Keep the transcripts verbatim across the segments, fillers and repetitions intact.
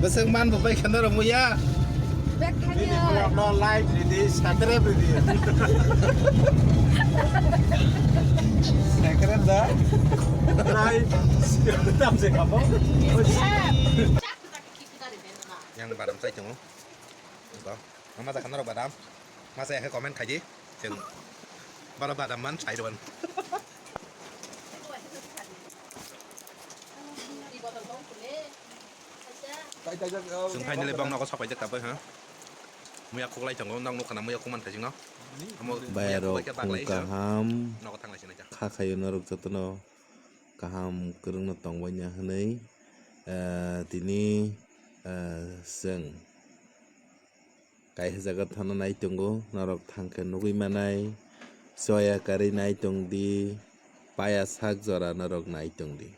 Bwswk man bo bai khana rw muya. Bini vlog no like ridi, subscribe ridi. Subscribe da. Like, tam se kabo. Yang badam sai tongo. Ito. Mama sa khana rw badam. Masa ya comment khai di. Cheng. Bara badam man sai rw. Chwng finally bang nogo sok paijak tabuk, ha? Muya khuklai tongo, nok nukha na muya khukman khaijingno. Amo muya khuklai khe baglai, ha? Nogo thanglai sinai kha. Kha khayo norok jotono kaham kwrwngno tongbaina hwnwi, eh, tini, eh, chwng Kaisa jaga thangna nai tongo, norok thangkhe nugwi manai. Soya karwi nai tongdi, paya sak jora norok nai tongdi.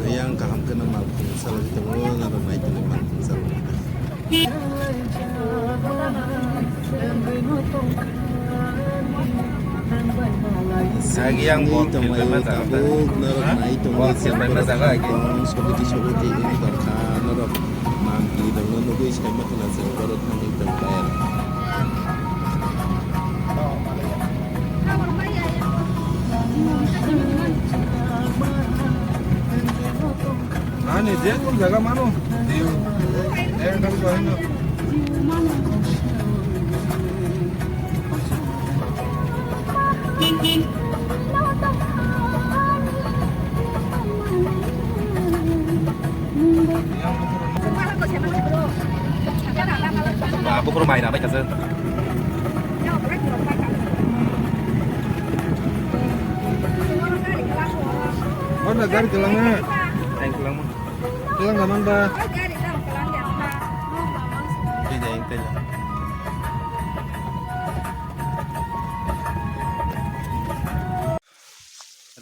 Yang kaham khe no malkhung salai tongo, norok nai tongo malkhung salai. Yang bol tonglai tabuk norok nai tongo, bol khel bai ma jaga, sobiti sobiti wng tongkha norok. Mampli rokno nugwi saima khna chwng borok thangwi tongkha. Ani je kun jaga mano. Ekdom kohino. Ba, buphuru mai na bai kha se. Mana gari kelang na? Ang kelang mo. Kelang na man ba? Tei jai, tei jai.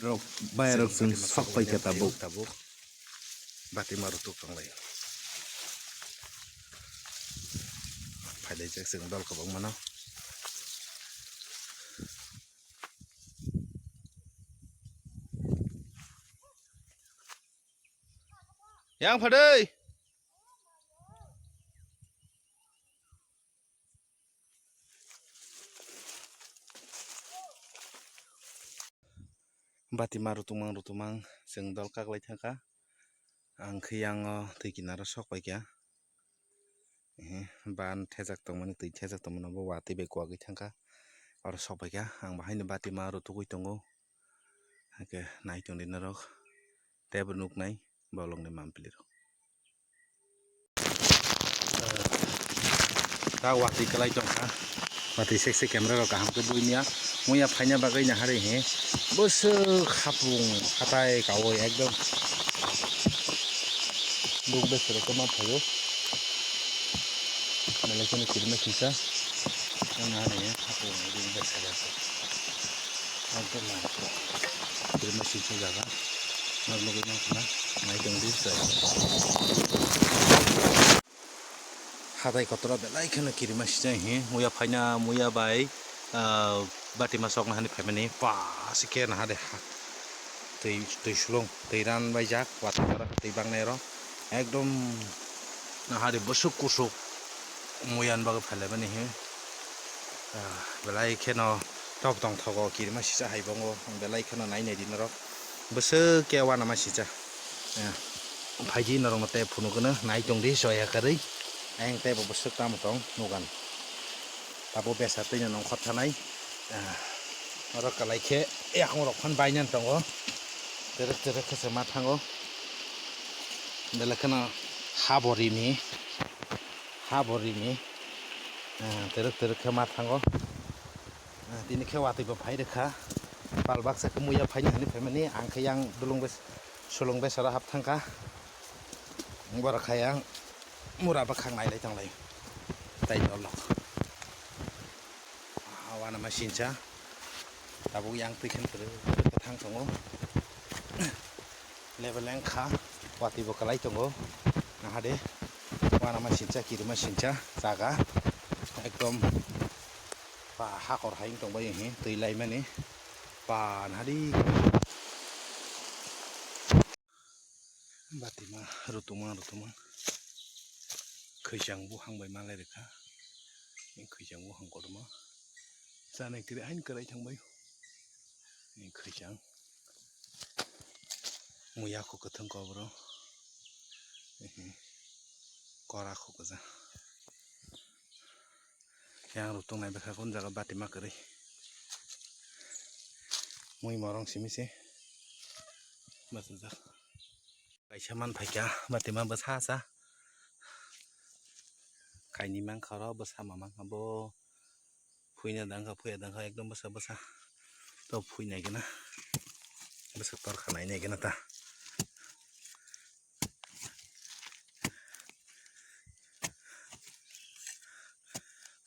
Rok, bai rok chwng sok pai khe tabuk. Tabuk. Bati ma rutuk tong lai. Phailai jak chwng dol kwbangma no. Yang phadai. Bati ma rutumang rutumang chwng dol kaglai thangkha. Ang khe yang o twi kinaro sok paikha. Ehe, ban thejak tongmani, twi thejak tongmani bo watwi bai kwagwi thangkha. Oro sok paikha, ang bo haino bati ma rutugwi tongo. Hakhe nai tongdi norok. Teibo nuknai. Bolongni mampli rok. Ta watwi kwlai tongkha. Watwi sek sek camera rok kaham khe buiniya. Muya phaina bagwi nahari he. Bwswk hapung hatai kawi ekdom. Buk besero kwma phaio. Belai kheno kirima singsa. Nahari he hapung buk besero. Ekdom nai. Kirima singsa jaga. Nok nugwi mankha na, nai tongdi chwng. Hatai kotor o belai kheno kirima sijak hi, muya phaina, muya bai, ah, bati ma sokna hani phaimani, pa sikhe naha de ha. Twi, twi sulung, twi ran bai jak, watwi jora twi bangnai oro. Ekdom naha de bwswk kusuk muya ni bagwi phailaimani hi. Ah, belai kheno tok tong thogo kirima sisa hai bongo, belai kheno nai nai di norok. Bwswk khe uanama sisa. Ah, phaidi norokno tei phunukgwno nai tongdi soya kwrwi. Ayang teibo bwswk tamo tong nugan. Abo besa twino nongkhor thanai. Ah, Oro kwlai khe yakung rok phan bainani tongo. Terek terek khe se ma thango. Belai kheno ha bo rimi. Ha bo rimi. Ah, terek terek khe ma thango. Ah, tini khe watwi bo phai rwkha. Pal baksa khe muya phaini hwnwi phaimani. Ang khe yang dulung bes-, sulung besaro hap thangkha. Borok kha yang mura bwkhak nailai tonglai. Tai dolok. Ah, wanama sincha. Tabuk yang twi khe kwrwi kwthang tongo. Level wngkha, watwi bo kwlai tongo. Nahade, wanama sincha, kirima sincha, jaga. Ekdom, ba, hakor hai wng tongbai, twi laimani. Ba, nahadi. Batima rutuma rutuma. Khwichang buphang bai malai rwkha. Khwichang buphang kotorma. Chanai kwrwi haino kwrwi thangbai. Khwichang. Muya kho kwthwng kobro. Kora kho kwchang. Yang rok tongnai bwkha khe o jaga batima kwrwi. Mui morong simi se bachajak. Kaisa man phaikha batima bwsa sa. Kainwi mankha oro bwsa ma mankha bo. Phuina dangkha, phuya dangkha ekdom bwsa bwsa. To phuinai gana. Bwsa tor khanai nai gana ta.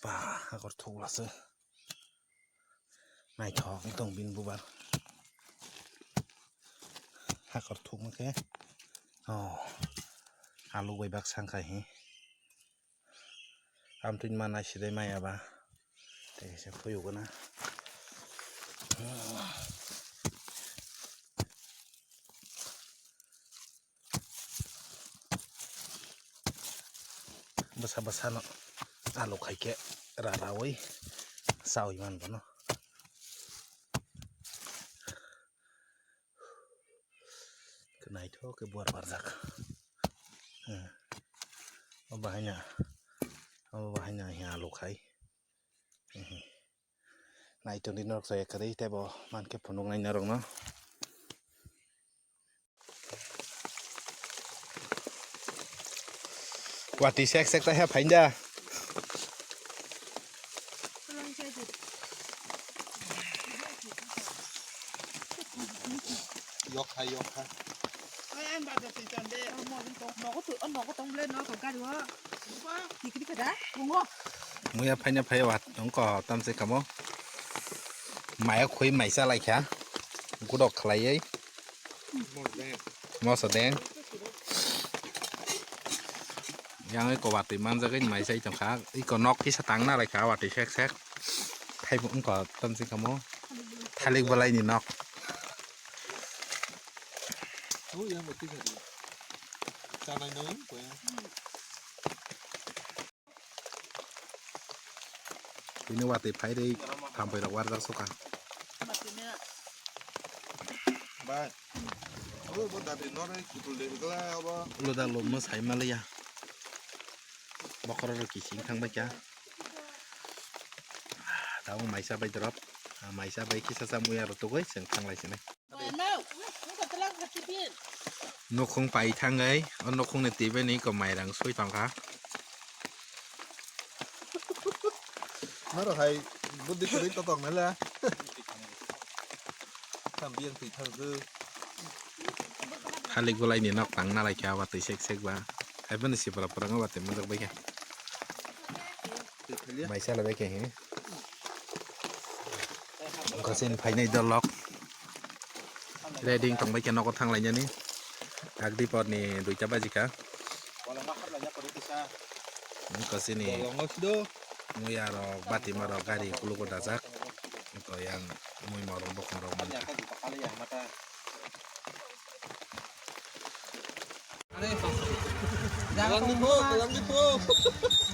Ba, hakor thukla se. Naithok wng tong bini bubar. Hakor thukma khe. Oh. Alu bai baksa wngkha hi. Amtwini ma naisidai maya ba. Tei kaisa phuyu gana. Bwsa bwsa no alu khai khe ra rawi chawi man bono. Naithok khe buar barjak. Hmm. O bahai na, o bahai na hi alu khai. Hmm. Naitoni norok chaya kwrwi tei bo mankhe phunuknai norokno. Watwi sek sek taiha phainda. Yokha yokha. Nogo tong le nogo gari o. Tikri kada. Bungo. Muya phaina phai wa tongko tamse kamo. Maya khoi maisa laikha. Gudok khlaiwi. Moso deng. Yang eko watwi manjagwi maisai tongkha. Iko nok kisa tangna laikha watwi sek sek. Thaibo wngkha tamse kamo. Thalik bwlaini nok. Tini watwi phairwi thampai rok warjak sukha. Bai. Abo bo dadi nore kutul de gla abo. Ulo da lo mwsai maliya. Bokhoro rok kising thang bai kha. Tabuk maisa bai drop. Maisa bai kisa sa muya rok tugui chwng thanglai sinai. Nukhung pai thangwi o nukhungni twi bai ni iko mairang sui tongkha. Noro hai buddi kwrwi to tong nai le. Tham biyang twi thang jwk. Thalik bwlaini nok tang nalai kha watwi sek sek ba. Hai phano sipra phrang watwi manjak bai kha. Maisa labai khe he. Gosini phainai dolok. Ready wng tongbai khe nogo thanglainani. Agdi porni duita baji kha. Gosini muya rok, batima rok, gari kulugo dajak. Wngkha yang mui morok bokong rok mankha.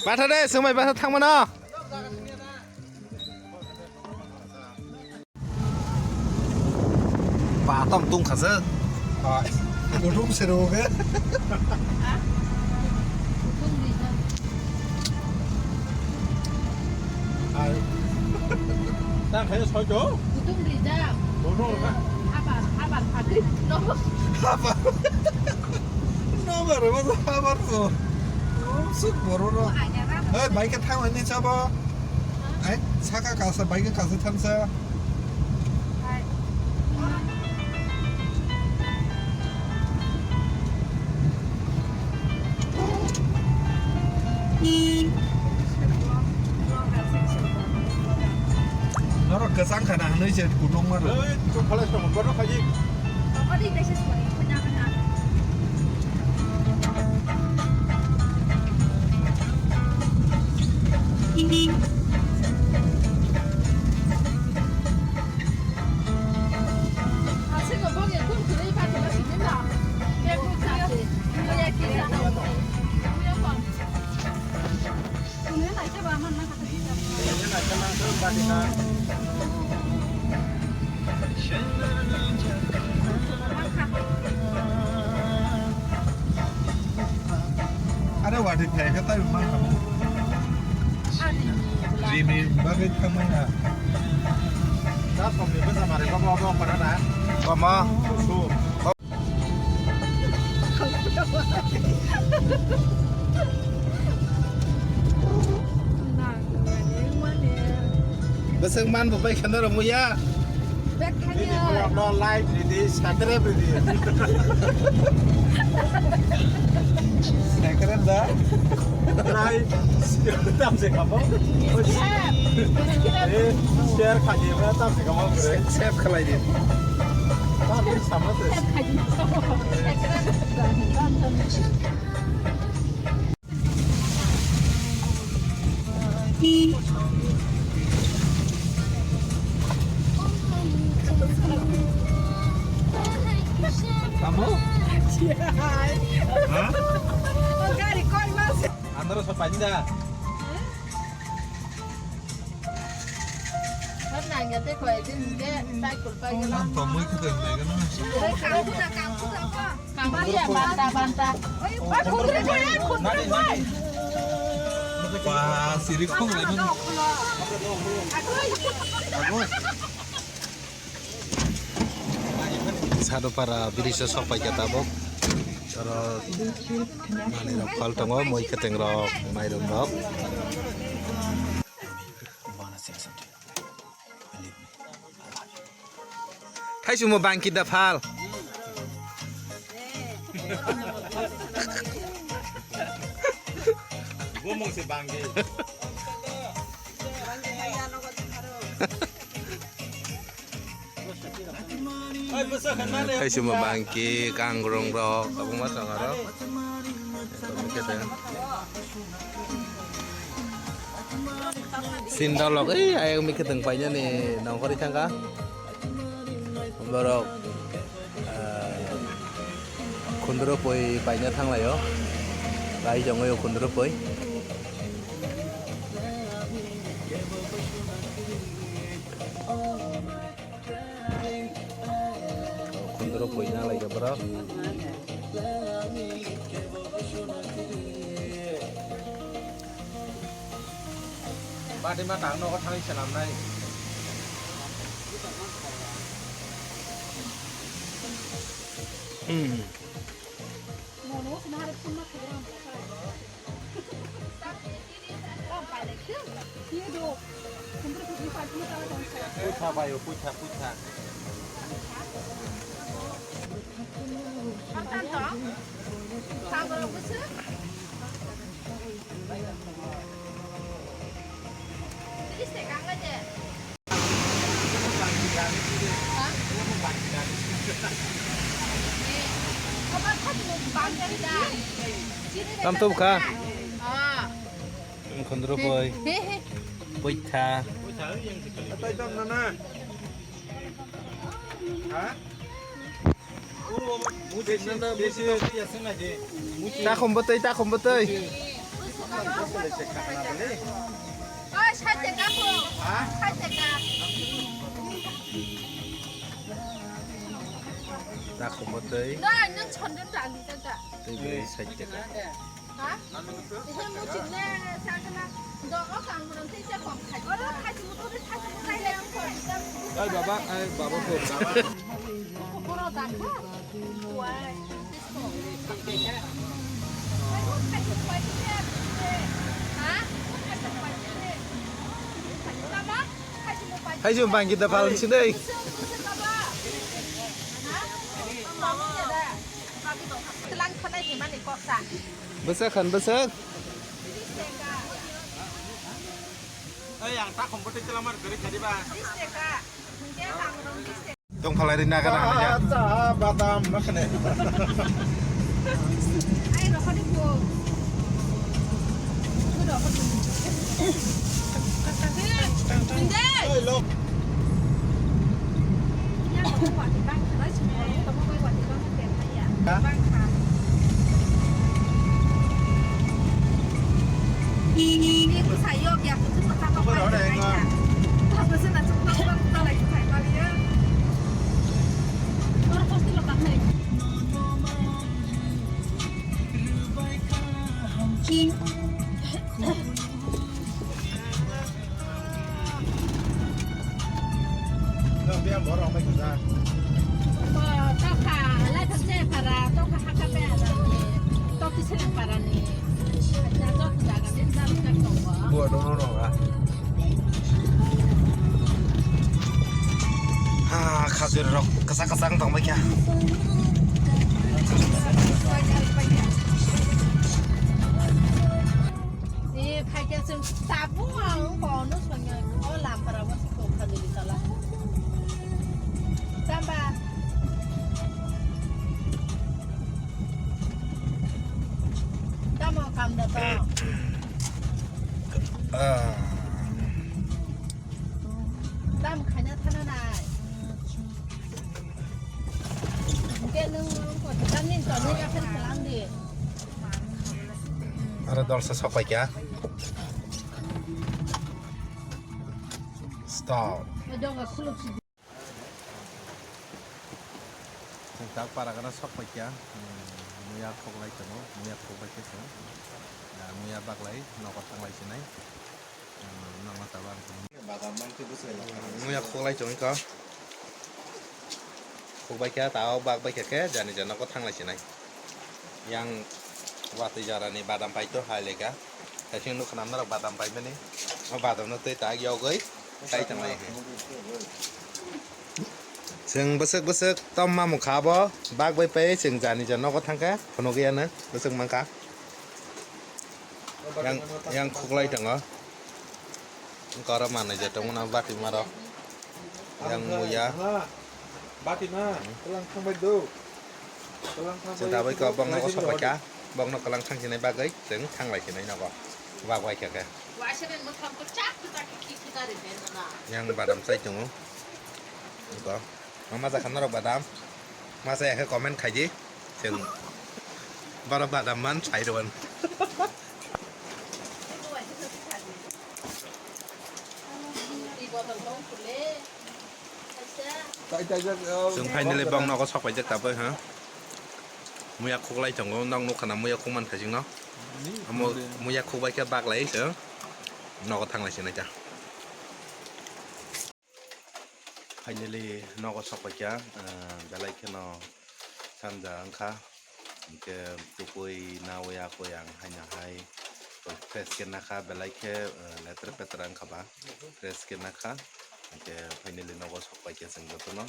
Batha de, swmai batha thangmano. Ba, tam tung kha se. Kuthum se rw khe. Ai. Tang khai soi jo. Tum rijak. Bono ha. Habar, habar, habar. Nobo. Habar. Nobar, masa habar so. Umsuk borok no. Hei, bike thang ni chabo. Hai, saka kasa, bike kasa thansa. Hai. Norok kwchang khana hwnwi se kutung mano. Oi, to phalai song, bono khaji. Are wadi thai ka tai ma ka. Jimmy bagwi thamai na. Da somni bwsa mare babo abo khara na. Bama. Su. Bwswk man bo bai kheno rw muya. Bini vlog no like ridi, subscribe ridi. Subscribe da. Like, tam se kamo. Eh, share khaji ba tam se kamo. Save khlai di. Tam se sama se. Kamu? Hah? Andaro sa paida. Ang tomoi kita yang megan. Banta, banta. Wah, sirik kong lagi. Bagus. Sadopara bridge o sok pai kha tabuk. Oro manwi rok phal tongo, mui kwtwng rok, mairum rok. Thaichungma bangkit da phal. Bumung se bangkit. Thaichungma bangkit, kangrong rok, tabuk ma chang aro. Sindalok, eh, ayang mi khitwng painani nongkhorwi thangkha. Borok, eh, khundro poi paina thanglaio. Bai jongoi o khundro poi. Khundro poi na lai borok. Bati ma tang nogo thangwi selamnai. Hmm. Puitha bayo, puitha, puitha. Tam tu bwkha. Khundro poi. Puitha. Takhum bwtwi, takhum bwtwi. Takhum bwtwi. Tei bwrwi sait taka. Ai baba, ai baba ko. Hai jom bang kita paling sini. Bwswk khan bwswk. Ei, ang ta khumbo tei tela mar kwrwi kha diba? Tong phalai ri naga na hanya. Cha, cha, badam, ma khane. Ai, rokho di po. Oi, lo. Tokha, lai thang che para, tokha haka pe ara ni, tokti seleng para ni, ya tok jaga ni jam jak tongo. Buat dulu dong ah. Ha, khajur rok kasa kasa ang tong baikha. Ni phaikhe chwng tabuk ang kono songya o lampara bo se kok kha dili tala. Tamba. Tamo kam da to. Ah. Tam khaina thana nai. Ke nung ko tam nin to nung ya kan kalang di. Aro dol sa sopai kya? Stop. Dong ka khuluk si. Chwng tak para gana sok pai kya, hmm, muya khok lai tongo, muya khok bai khe chwng, ah, muya bak lai nogo thang lai sinai. Hmm, nokno tabang. Muya khok lai chong kha. Khok bai kha, tao bak bai kha khe, jani jani nogo thang lai sinai. Yang watwi jara ni badam pai to hai lega. Kaising nuk khanam norok badam pai mani. O badam no tei tak yogoi. Sai tang lai. Chwng bwswk bwswk tom mamung kha bo. Bak bai pai chwng jani jani nogo thang kha. Phunuk ya no. Bwswk man kha. Yang, yang khok lai tongo. Koro manwi je tongmano bati maro. Yang muya. Bati ma, telang thang bai do. Telang thang bai. Chwng taboi ko bongno ko sopai kha. Bongno kalang thang sinai bagwi chwng thang lai sinai nogo. Bak bai kha khe. Yang badam chai tongo. Ko. Mama jakha norok badam. Ma chaya khe comment khai di. Chwng. Borok badam man sai rwan. Chwng finally bong nogo sok paijak taboi ha. Muya khok lai tongo, nog nukha na muya khok man khaising no. Amo muya khok bai khe bak lai chwng nogo thang lai sinai ta. Finally nogo sok paikha, ah, belai kheno sanja wngkha, hinkhe tukui nawi akui ang haino hai fresh khe nakha, belai khe, ah, letra petra wngkha ba fresh khe nakha, hinkhe finally nogo sok paikha chwng jotono.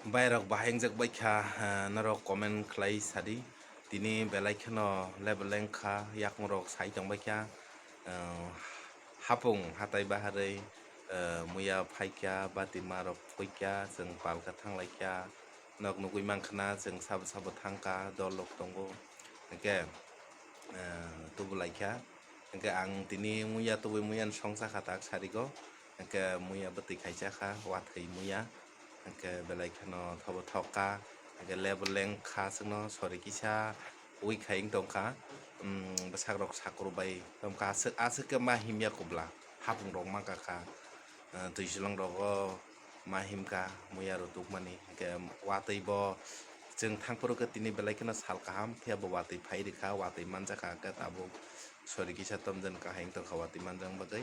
Bairok bahai wngjak baikha, ah, norok comment khlai sadi. Tini belai kheno level lengkha, yakungrok sai tongbaikha, ah, hapung hatai baharwi, ah, muya phaikha, bati marok phuikha, chwng palka thanglaikha, nok nugwi mankhana, chwng sabo sabo thangkha, dol rok tongo, hinkhe, ah, tubulaikha. Hinkhe ang tini muya tubui muyani songcha kha tak sarigo. Hinkhe muya bwtwi khaisa kha, wathwi muya. Hinkhe belai kheno thobo thok kha. Hinkhe level lengkha chwngno sori kisa ui khai wng tongkha. Bwsak rok sakru bai tongkha, aswk, aswk khe ma himya kubla. Hapung rok mangka kha. Twi swlang rogo ma himkha muya rw tukmani. Hinkhe watwi bo Chwng thangphuru khe tini belai kheno sal kaham, phiya bo watwi phai rikha, watwi manjakha, hwnkhe tabuk sori kisa tomjen kahai wngtongkha watwi manjakna bagwi.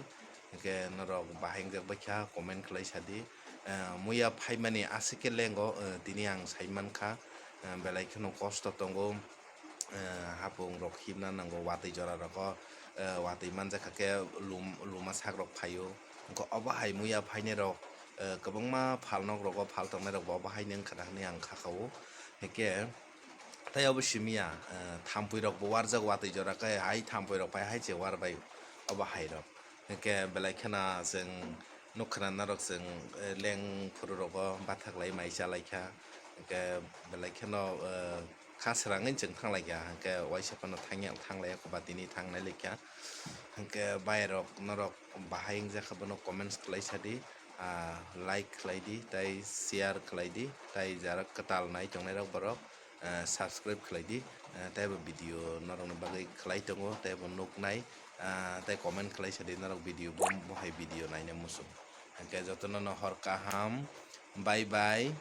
Hwnkhe norok bahai wngjak baikha comment khlai sadi. Eh, muya phaimani aswk khe lengo, eh, tini ang sai mankha, eh, belai kheno kosto tongo. Eh, hapung rok himna nango watwi jora rogo, eh, watwi manjakha khe lum-, luma sak rok phaio. Wngkha obo hai muya phainai rok, eh, kwbangma phalnok rogo phal tongnai rok bo obo haino wngkha na hinwi ang kha kha-o. Hwnkhe tei obo simiya, eh, thampui rok bo warjak watwi jora khe hai thampui rok phai hai se war bai obo hai rok. Hwnkhe belai kheno chwng nukha na norok chwng, eh, leng phuru rogo bathaklai mai chalaikha. Hwnkhe belai kheno, eh, kha srangwi chwng thanglaikha, hwnkhe waisa phano thangya, thanglaiya, koba tini thangnai laikha. Hwnkhe bayarok norok bahai wngjakha bono comments khlai sadi, ah, like khlai di, tei share khlai di, tei jarak kwtal nai tongnai rok borok, ah, subscribe khlai di, ah, tei bo video norokni bagwi khlai tongo, tei bo nuknai, ah, tei comment khlai sadi norok video bo, bo hai video naina muchung. Hwnkhe jotono no hor kaham, bye bye.